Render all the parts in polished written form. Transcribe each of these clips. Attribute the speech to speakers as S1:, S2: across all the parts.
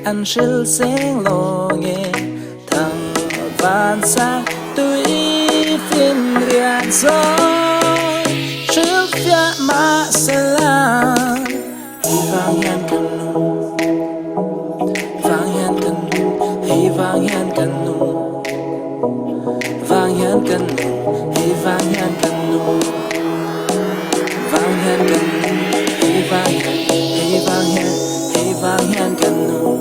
S1: An hril seng lo nge thang van sang tui finriat zawng hrilhfiah mahsela hei vang hian kan nung vang hian kan nung hei vang hian kan nung vang hian kan nung hei vang hian kan nung vang hian kan nung hei vang hian hei vang hian hei vang hian kan nung.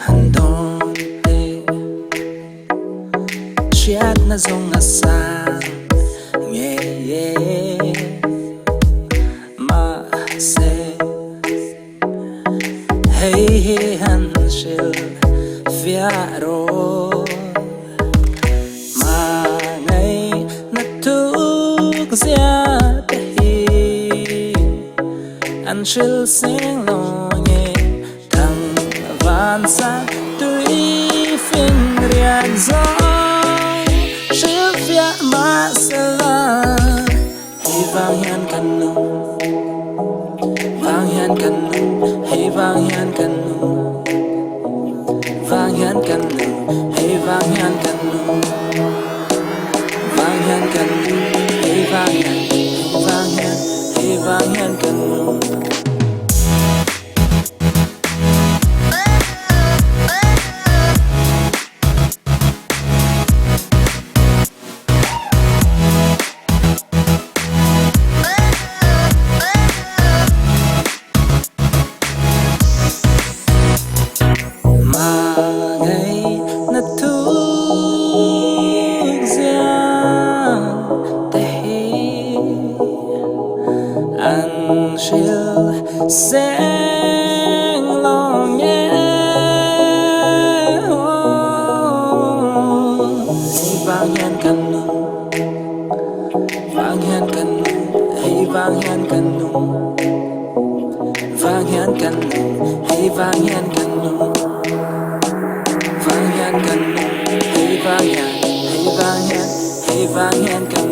S1: Han dawn teh hriatna zawng a sang ngei e mahse hei hi han hrilh fiah rawh hmangaihna thuk zia te hi an hrilh seng lo nge thang van sang tui finriat zawng hrilh fiah mahsela hei vang hian kan nung vang hian kan nung hei vang hian kan nung vang hian kan nung hei vang hian kan nung vang hian kan nung hei vang hian hei vang hian hei vang hian kan nung. Hmangaihna thuk zia te hi an hrilh seng lo nge Hei vang hian kan nung vang hian kan nung hei vang hian kan nung vang hian kan nung hei vang hian kan nung vang hian kan nung hei vang hian hei vang hian hei vang hian kan.